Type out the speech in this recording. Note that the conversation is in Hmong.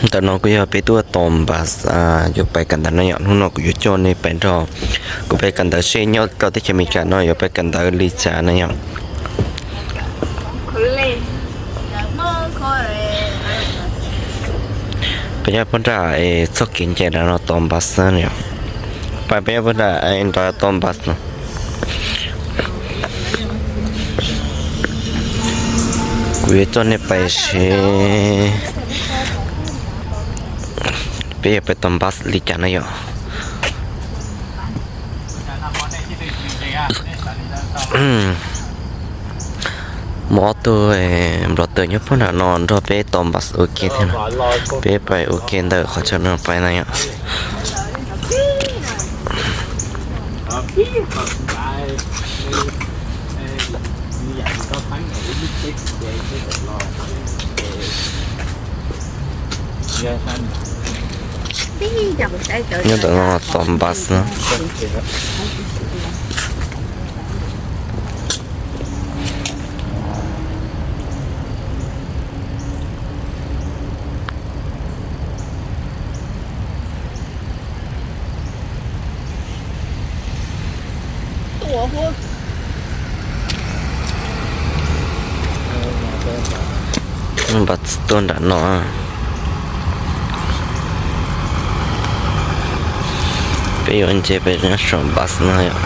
Ntawm no kuj yog peb tuaj tos npas yuav pais kawm ntawv no yom. Hnub no kuv yuav coj nej pais nrog kuv pais kawm ntawv seb nyob rau teb chaws Amelikas no yuav pais kawm ntawv li cas no yom. Peb nyob puag nram txoj kev nce nram no tos npas no yom. Pais peb nyob puag nram nrad tos npas no. Kuv yuav coj nej pais seb peb yuav pais tos npas li cas no yom. Muaj ob tug nplotaws nyob puag nram no nrog peb tos npas ua ke thiab no. Peb pais ua ke ntawm qhov chaw no pais no yom. Nyob ntawm no tos npas no. Npas tuaj nram no. Peb yuav nce pes nyob saum npas no yom.